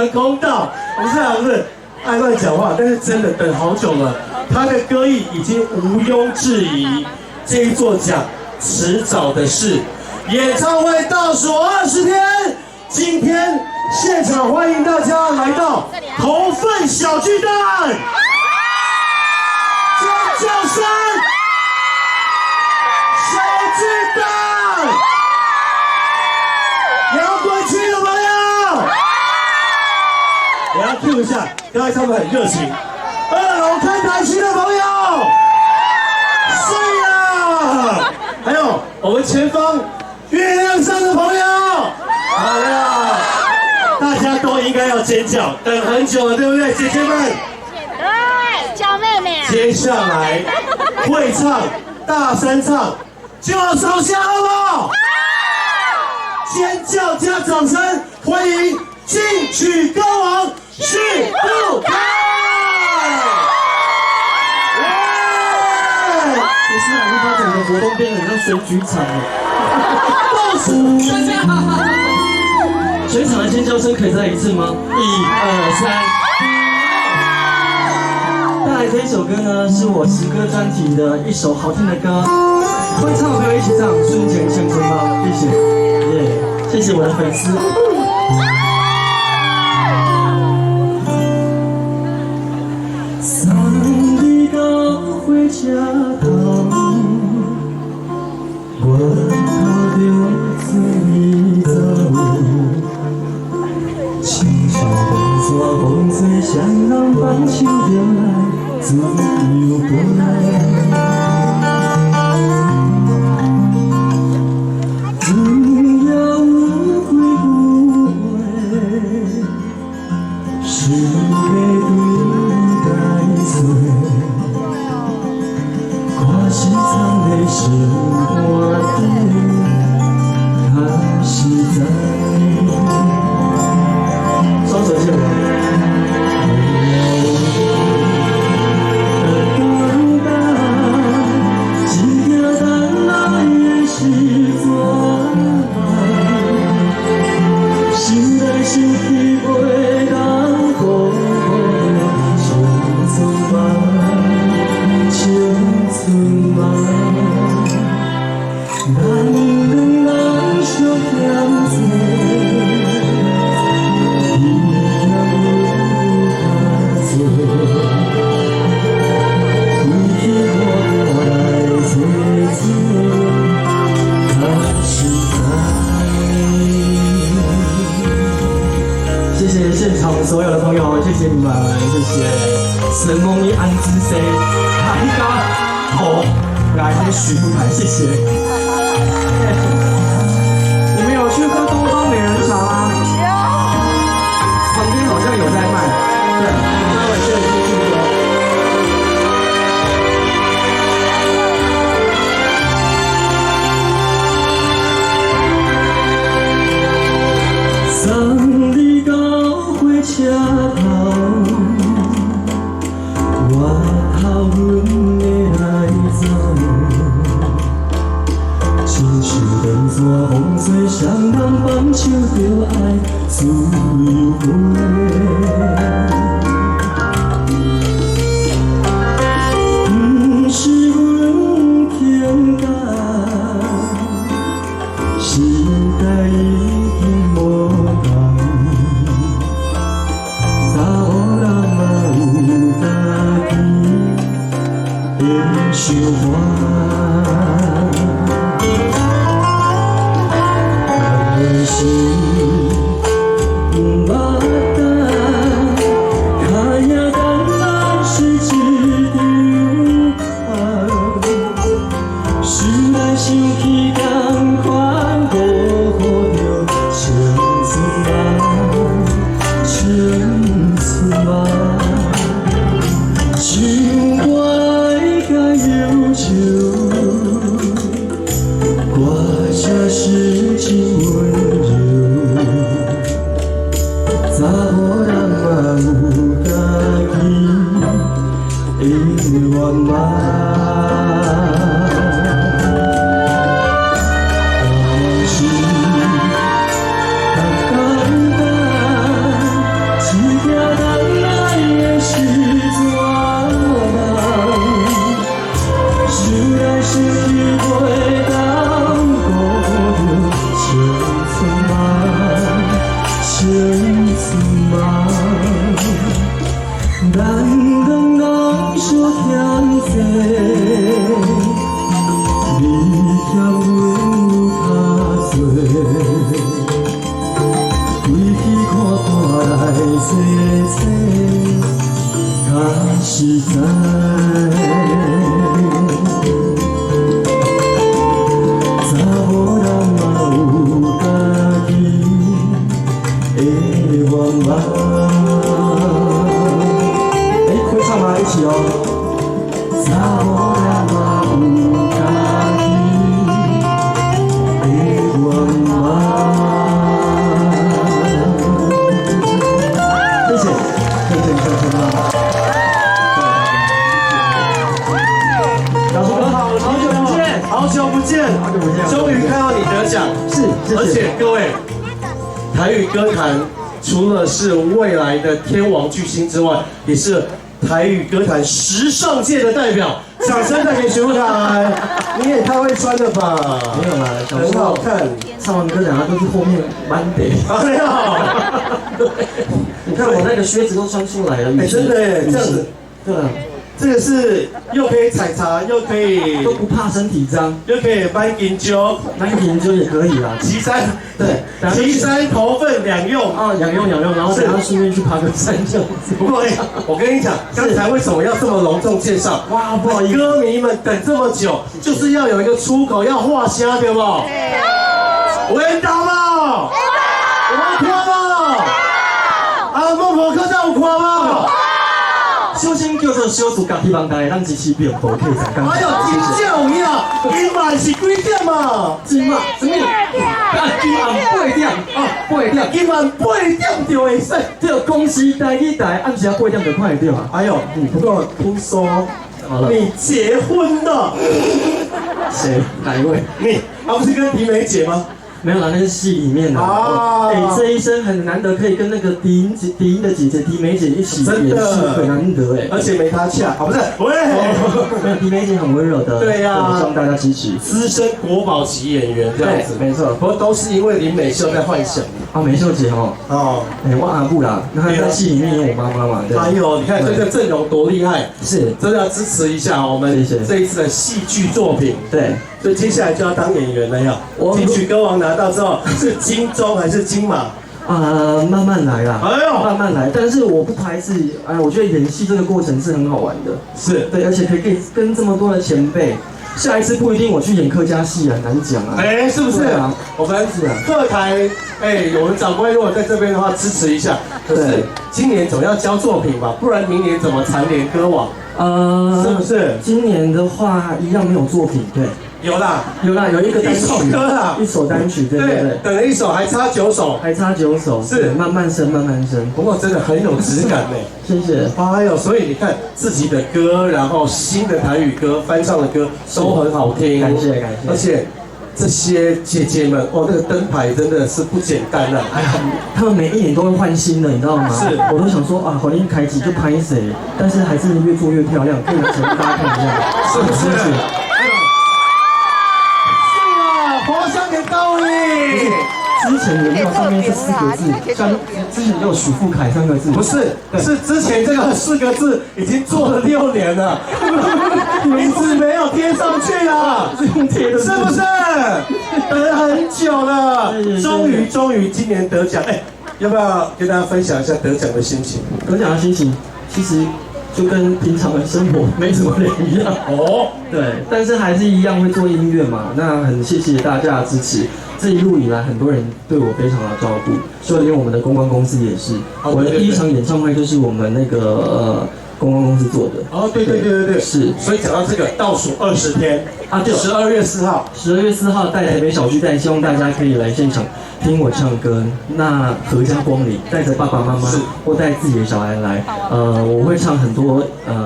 們公道。不是啊，不是，愛亂講話，但是真的等好久了，他的歌藝已經毋庸置疑，這一座獎遲早的事。演唱會倒數20天，今天現場歡迎大家來到頭份小巨蛋，尖叫聲，小巨蛋，搖滾區的朋友，我要 cue 一下，剛才他們很熱情。二樓看台區的朋友，睡啦！還有我們前方月亮上的朋友，好了，大家都應該要尖叫，等很久了，對不對，姐姐們？對，叫妹妹。接下來會唱、大聲唱，就要燒香了不？尖叫加掌聲，歡迎金曲歌王許富凱！耶！你是哪把整個活動變成像選舉場了？倒數，大家好，全場的尖叫聲可以再一次嗎？一二三。帶來這一首歌呢，是我實歌專輯的一首好聽的歌，會唱的朋友一起唱，瞬間青春嗎？謝謝，耶，謝謝我的粉絲。送你到火車頭，我抱著做你走，親像電線風吹，雙人放手就來自由飛。阮也有幾句話，想欲對你解說，看是藏在心肝底，較實在。雙手借我。想來想去，袂當講破青春夢，青春夢。咱兩人相欠債，伊欠阮較濟，規氣我來坐坐，較實在。謝謝現場所有的朋友，謝謝你們，謝謝。神夢一安之 C，大家好，來是許富凱，謝謝。你們有去喝東方美人茶嗎？旁邊好像有在賣。對，待會這裡繼續喝。送你到火車頭，我頭阮的來走，親像電線風吹，雙人放手就愛自由飛。毋是阮偏假，時代已經無仝，查某人嘛有家己的想法。但是毋捌等，脚影等咱是一場夢，想來想去，仝款好好著青春夢，青春夢。唱歌來甲憂愁，歌聲是真溫柔。查某人嘛有家己的願望。但是逐工等，見，好久不見。終於看到你得獎，是，謝謝。而且各位，台語歌壇除了是未來的天王巨星之外，也是台語歌壇時尚界的代表。掌聲帶給許富凱，你也太會穿了吧？沒有啦，很好看。唱完歌，等下都去後面慢得。哎呦，你看我那個靴子都穿出來了，哎，真的耶，這樣子，對啊，這個是又可以採茶，又可以都不怕身體髒，又可以搬銀酒，搬銀酒也可以啦。旗山，對，旗山頭份兩用啊，兩用兩用，然後等下順便去爬個山這樣子。不過哎，我跟你講，剛才為什麼要這麼隆重介紹？哇，不好意思，歌迷們等這麼久，就是要有一個出口，要畫蝦，對不？有緣投無？有看無？啊，孟婆客棧有看無？首先叫做小主角，希望大家咱支持並無客棧。哎呦，真正有影，今晚是幾點啊？今晚什麼？啊，今晚八點啊，八點。今晚八點就會使。對，公視台語台暗時啊八點就看會到啊。哎呦，不過聽說你結婚了？誰？哪一位？你啊，不是跟迪梅姐嗎？沒有啦，那是戲裡面的。哦，哎，這一生很難得可以跟那個迪英姐、迪英的姐姐迪梅姐一起演戲，很難得哎。而且沒她恰，啊，不是，喂，沒有，迪梅姐很溫柔的。對呀，希望大家支持。資深國寶級演員這樣子，沒錯。不過都是因為林美秀在幻想。啊，美秀姐哦。哦，哎，我阿母啦，那在戲裡面有我媽媽嘛。哎呦，你看這個陣容多厲害，是，真的要支持一下我們這一次的戲劇作品。對。所以接下來就要當演員了呀！金曲歌王拿到之後是金鐘還是金馬？慢慢來啦，哎呦，慢慢來。但是我不排斥，哎，我覺得演戲這個過程是很好玩的，是對，而且可以跟這麼多的前輩。下一次不一定我去演客家戲啊，難講啊。哎，是不是啊？我們客台，哎，我們長官如果在這邊的話，支持一下。可是今年總要交作品吧，不然明年怎麼蟬聯歌王？是不是？今年的話一樣沒有作品，對。有啦，有啦，有一個單曲歌啦，一首單曲，對對對，等了一首還差9首，還差9首，是慢慢升，慢慢升。不過真的很有質感呢，謝謝。哎呦，所以你看自己的歌，然後新的台語歌、翻唱的歌都很好聽，感謝感謝。而且這些姐姐們，哦，那個燈牌真的是不簡單啊！哎呀，他們每一年都會換新的，你知道嗎？是，我都想說啊，好像開機就拍誰，但是還是越做越漂亮，可以拿出來大家看一下，是不是？之前原料上面是4個字，像之前有許富凱3個字，不是，是之前這個4個字已經做了6年了，名字沒有貼上去啊，是用貼的，是不是？等很久了，終於今年得獎，哎，要不要跟大家分享一下得獎的心情？得獎的心情其實就跟平常的生活沒什麼兩樣哦，對，但是還是一樣會做音樂嘛。那很謝謝大家的支持。這一路以來，很多人對我非常的照顧，就連我們的公關公司也是。我的第一場演唱會就是我們那個公關公司做的。哦，對對對對對，是。所以講到這個倒數20天啊，對，12月4號，12月4號在台北小巨蛋，希望大家可以來現場聽我唱歌。那闔家光臨，帶着爸爸媽媽或帶自己的小孩來，我會唱很多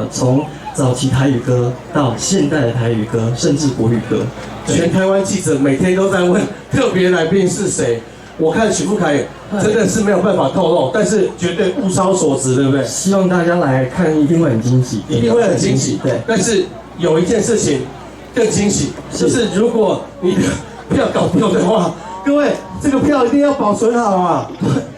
從早期台語歌到現代的台語歌，甚至國語歌。全台灣記者每天都在問特別來賓是誰，我看許富凱真的是沒有辦法透露，但是絕對物超所值，對不對？希望大家來看，一定會很驚喜，一定會很驚喜。對，但是有一件事情更驚喜，就是如果你的票搞丟的話，各位這個票一定要保存好啊，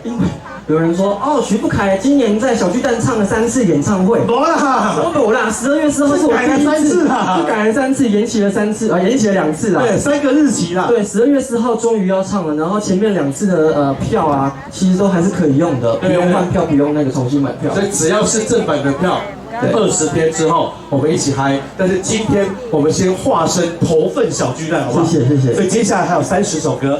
因為有人說哦，許富凱今年在小巨蛋唱了3次演唱會，沒啦，我沒啦，12月4號是我改了3次啦，改了3次，延期了3次啊，延期了2次啦，對，3個日期啦，對，12月4號終於要唱了，然後前面2次的票啊，其實都還是可以用的，不用換票，不用那個重新買票，所以只要是正版的票，20天之後我們一起嗨。但是今天我們先化身頭份小巨蛋，好不好？謝謝謝謝。所以接下來還有30首歌。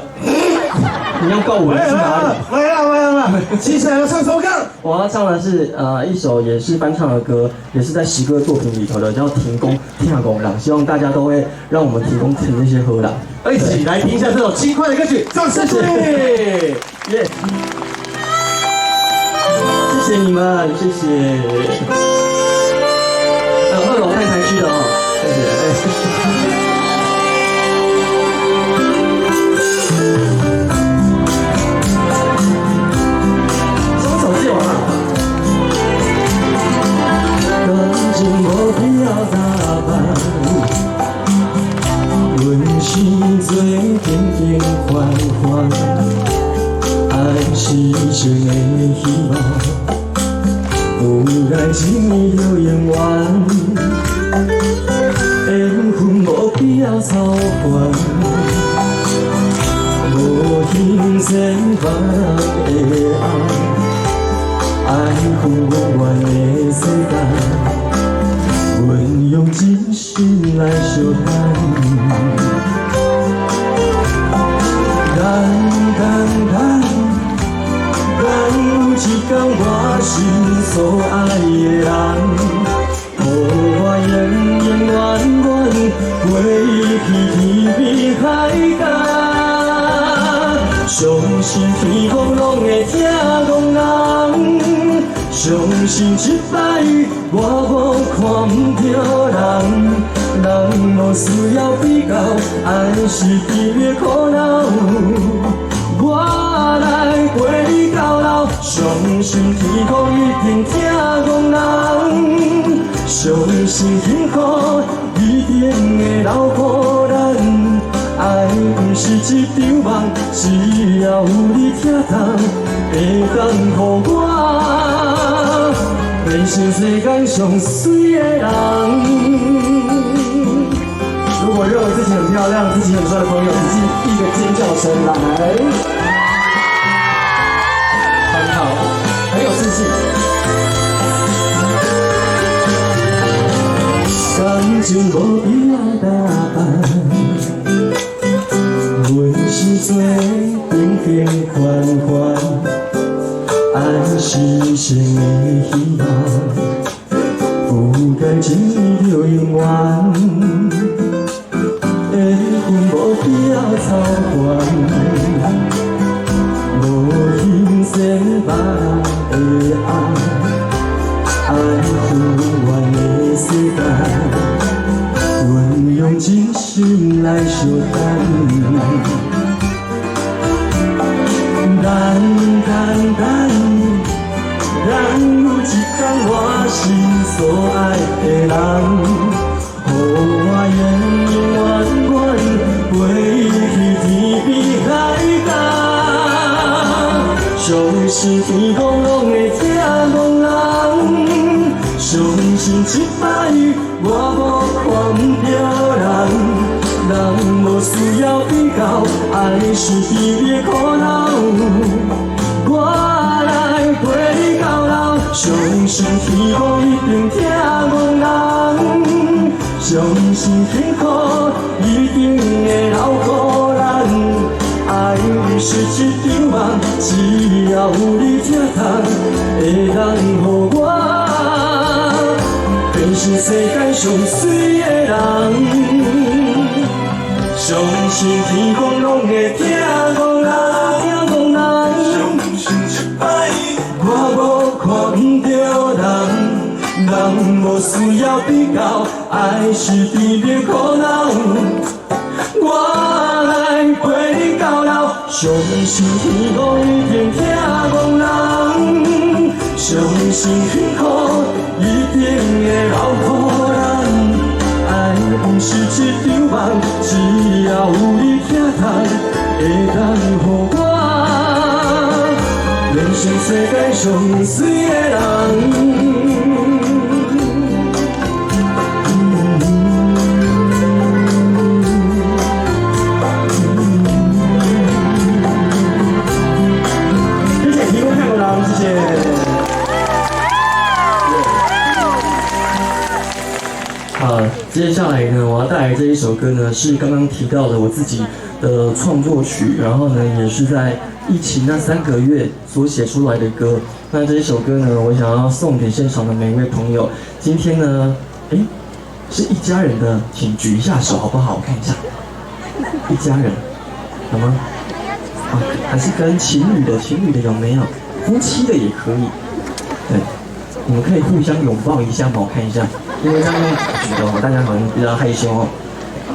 你要告我去哪裡？來啦來啦來啦！接下來要唱什麼歌？我要唱的是一首也是翻唱的歌，也是在十歌作品裡頭的，叫《停工聽工人》，希望大家都會讓我們停工停那些喝啦。一起來聽一下這首輕快的歌曲，掌聲鼓勵！耶！謝謝你們，謝謝。2樓太台區的哦，謝謝。婚無必要操煩，無欣賞別人的愛，愛恨永遠的世界，阮用真心來相等。等等等，等有一天我心所愛的人，予我永永遠遠陪去天邊海角。相信天公攏會疼憨人，相信這擺我無看毋著人，人無需要比較，愛是甜蜜苦惱。我來陪你到老，相信天公一定疼憨人，相信幸福一定會留予咱。愛毋是一場夢，只要有你疼痛，會當予我變成世間上媠的人。如果認為自己很漂亮、自己很帥的朋友，請一個尖叫聲來！很好，很有自信。感情無必要打扮，阮是做平平凡凡，愛是一生的希望，不該情意就永遠。緣分無必要操煩，無欣賞別人的愛，愛恨永遠的世界，阮用真心來相等。等等等，等有一天我心所愛的人，予我永永遠遠陪去天邊海角。相信天公攏會疼憨人，相信這擺我無看毋著人，人無需要比較，愛是甜蜜苦惱。我來陪你到老，相信天公一定疼憨人，相信幸福一定會留予咱。愛毋是一場夢，只要有你疼痛，會當予我變成世間上媠的人。相信天公攏會疼憨人，疼憨人。相信這擺我無看毋著人，人無需要比較，愛是甜蜜苦惱。我來陪你到老，相信天公一定疼憨人，相信幸福一定會留予咱。愛毋是一場夢，只要有你疼痛，會當予我變成世界上媠的人。謝謝提供泰國人，謝謝。好，接下來呢，我要帶來這一首歌呢，是剛剛提到的我自己的創作曲，然後呢，也是在疫情那3個月所寫出來的歌。那這一首歌呢，我想要送給現場的每一位朋友。今天呢，誒，是一家人的，請舉一下手好不好？我看一下，一家人，好嗎？啊，還是跟情侶的，情侶的有沒有？夫妻的也可以，對，你們可以互相擁抱一下嗎？我看一下。因為這樣用舉的哦，大家好像比較害羞哦。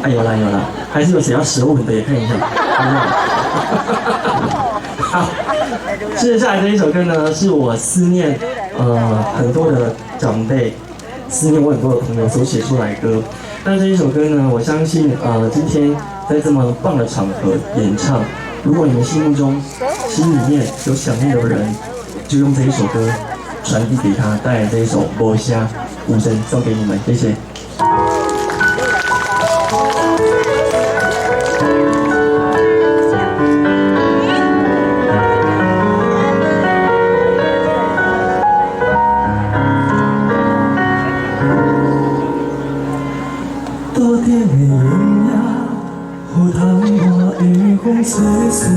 哎，有啦有啦，還是有誰要舌吻的也看一下，好不好？好，接下來這一首歌呢，是我思念很多的長輩，思念我很多的朋友所寫出來的歌。那這一首歌呢，我相信今天在這麼棒的場合演唱，如果你們心目中、心裡面有想念的人，就用這一首歌傳遞給他，帶來這一首《無聲無聲》送給你們，謝謝。風吹散，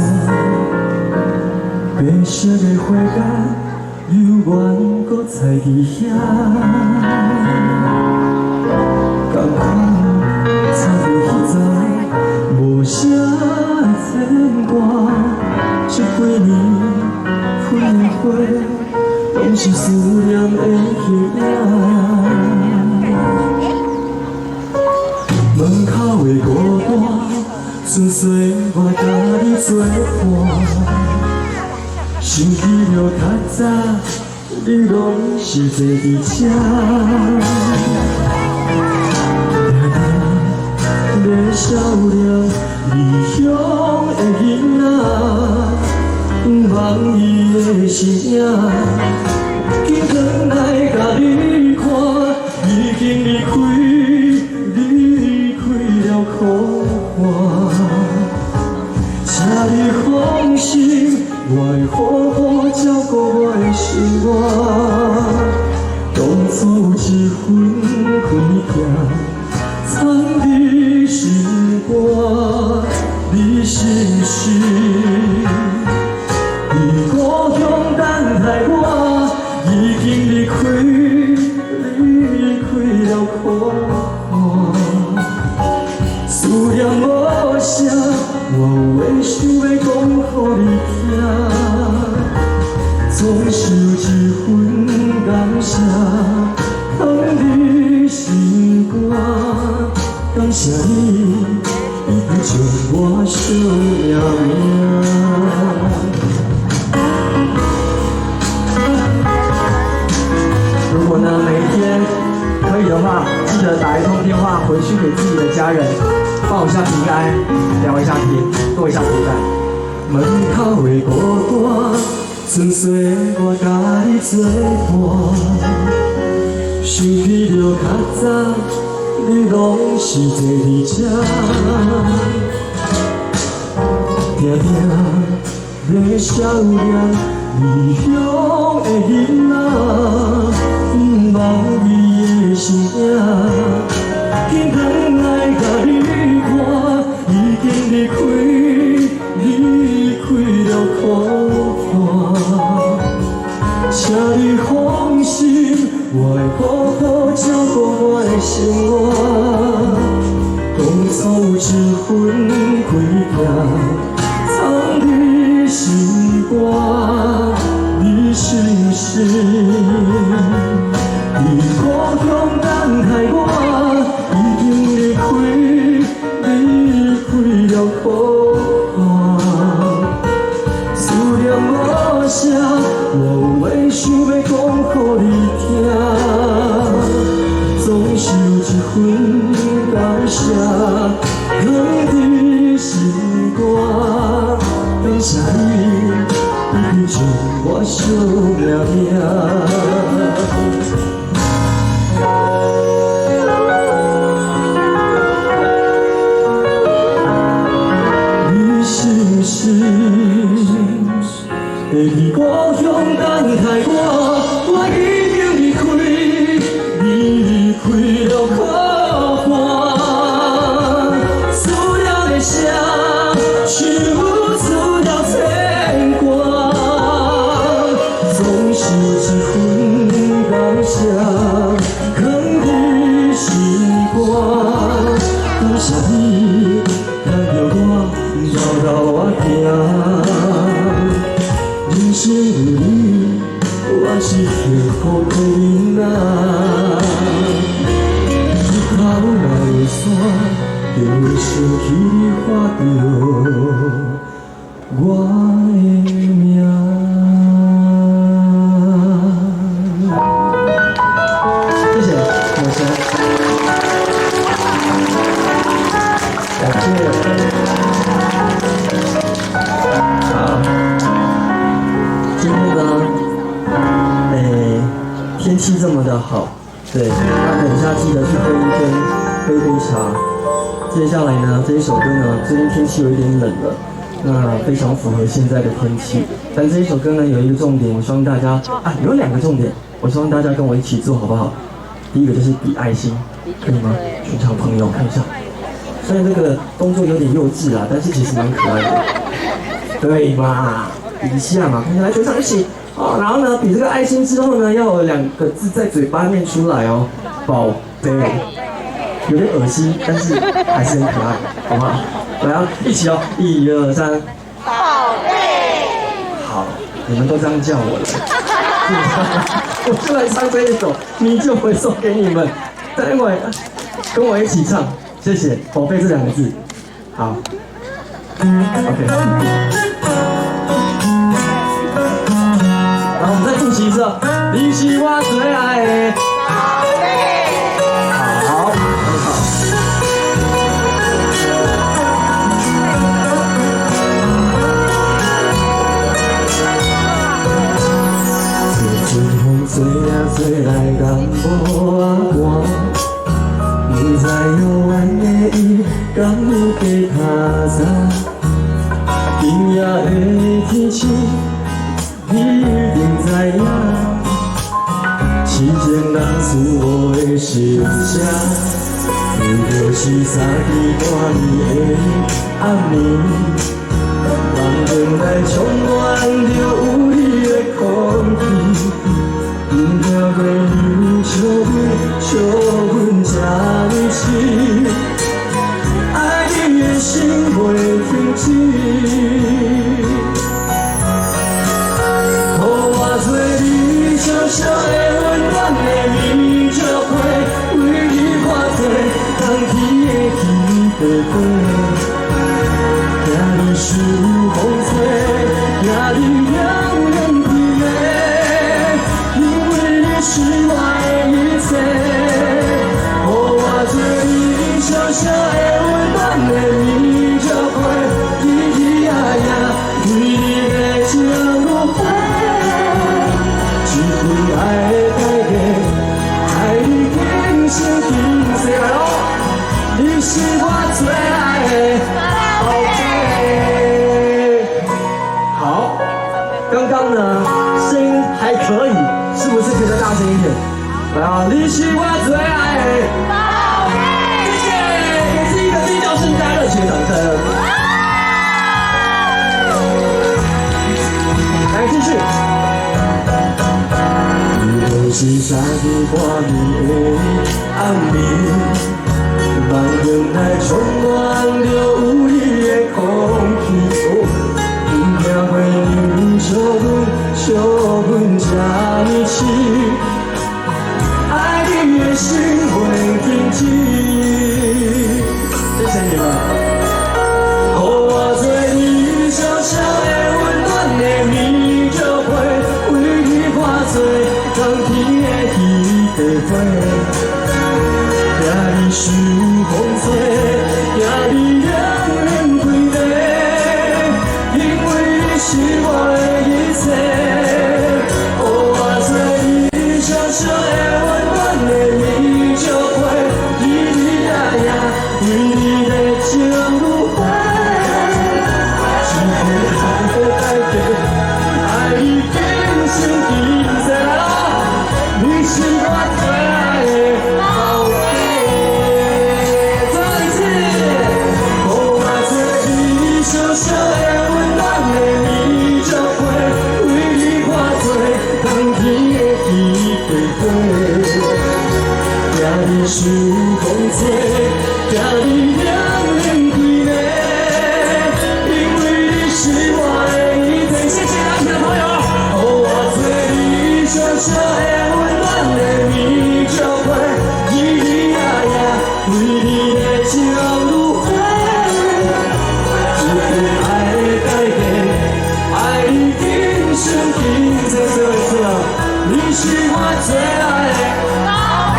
白色的花瓣猶原閣在佇遐，仝款插著彼鬃無啥牽掛，這幾年開的花，攏是思念的彼影。門口的孤單，剩歲月佮你作伴。想起著較早，你攏是坐佇這，定定咧少年離鄉的囡仔，夢伊的身影，緊轉來共你看，已經離開，離開了苦寒。請你放心，我會好好照顧我的生活。當初有一份虧欠，藏佇心肝，你是毋是佇故鄉等待我？已經離開，離開了苦寒。思念無聲，我有話想欲講予你聽。總是有一份感謝，藏佇心肝。感謝你，已經將我惜命命。如果呢，每一天可以的話，記得打一通電話回去給自己的家人，報一下平安，聊一下天，多一下陪伴。門口的孤單，剩歲月佮你作伴。想起著較早，你攏是坐佇這，定定咧少年離鄉的囡仔，夢伊的身影，緊轉來共你看，已經離開，離開了苦寒。請你放心，我會好好照顧我的生活。當初有一份虧欠，藏佇心肝，你是毋是佇故鄉等待我？已經離開，離開了苦寒。思念無聲，我有話想欲講予你聽。總是有一份感謝，藏佇心肝。感謝你，已經將我惜命命。你是毋是會佇故鄉等待我？我已經離開，離開了苦寒。思念的聲，像出了牽掛。總是有一份感謝，藏佇心肝。感謝你，牽著我老老仔行。人生有你，我是幸福的囡仔。日頭若落山，就會想起你喊著我的名。謝謝，我先。感謝。好，今天呢，天氣這麼的好，對，那等一下記得去喝一杯，喝一杯茶。接下來呢，這一首歌呢，最近天氣有一點冷了，那非常符合現在的天氣。但這一首歌呢，有一個重點，我希望大家啊，有兩個重點，我希望大家跟我一起做好不好？第一個就是比愛心，可以嗎？全場朋友看一下，雖然這個動作有點幼稚啊，但是其實蠻可愛的，對嘛？比一下嘛，看起來全場一起哦。然後呢，比這個愛心之後呢，要有兩個字在嘴巴念出來哦，寶貝，有點噁心，但是還是很可愛，好不好？來啊，一起哦，一二三，寶貝。好，你們都這樣叫我了，我就來唱這一首《你就會送給你們，待會跟我一起唱，謝謝，寶貝這兩個字，好，OK。然後我們再複習一次，你是我最愛的寶貝。好，很好。吹陣風吹啊吹來，敢無阿寒？不知幽怨的伊，敢有加較早？今夜的天晴，你一定知影。痴情人思我的心声，不过是三更半暝的暗暝，房间内充满著有你的空氣。毋聽過你笑阮，笑阮這呢痴，愛你的心袂停止。予我做你小小的溫暖的棉石被，為你化做冬天的天地花。驚你受風吹，驚你涼冷規暝，因為你是我的一切。予我做你小小的溫暖的棉石被，日日夜夜為你的情如火。這份愛的代價，愛你今生今世來咯，你是我最愛的寶貝。好，剛剛呢聲音還可以，是不是可以再大聲一點？來啊，你是我最愛的寶貝。謝謝，給自己一個尖叫聲加熱情的掌聲。來繼續。不過是三更半暝的暗暝，房間內充滿著有你的空氣。毋聽過你笑阮，笑阮這呢痴，愛你的心袂停止。謝謝你們。予我做你小小的溫暖的棉石被，為你化做冬天的彼地花。驚你受風吹，驚你涼冷規暝，因為你是我的一切。予我做你小小的溫暖的棉石被，日日夜夜為你的情如火。這份愛的代價，愛你今生今世來咯，你是我最愛的寶貝。再一次，予我做你小小的溫暖的棉石被，為你化做冬天的彼地花。驚你受風吹，驚你涼冷規暝，因為你是我的一切。謝謝南平的朋友，予我做你小小的溫暖的棉石被，日日夜夜為你的情如火。這份愛的代價，愛你今生今世。最後一次了，你是我最愛的寶貝。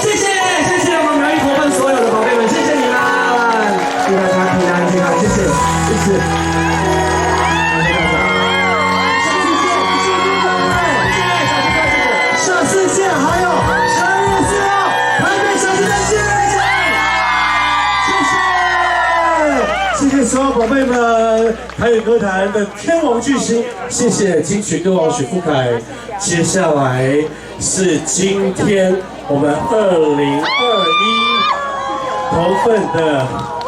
謝謝謝謝我們苗栗投奔所有的寶貝們，謝謝你們，祝大家平安健康，謝謝，謝謝，謝謝大家。下次見，謝謝各位，謝謝，小雞哥，謝謝。下次見，還有12月4號台北小巨蛋見，謝謝，謝謝所有寶貝們，台語歌壇的天王巨星，謝謝金曲歌王許富凱。接下來是今天我們2021頭份的。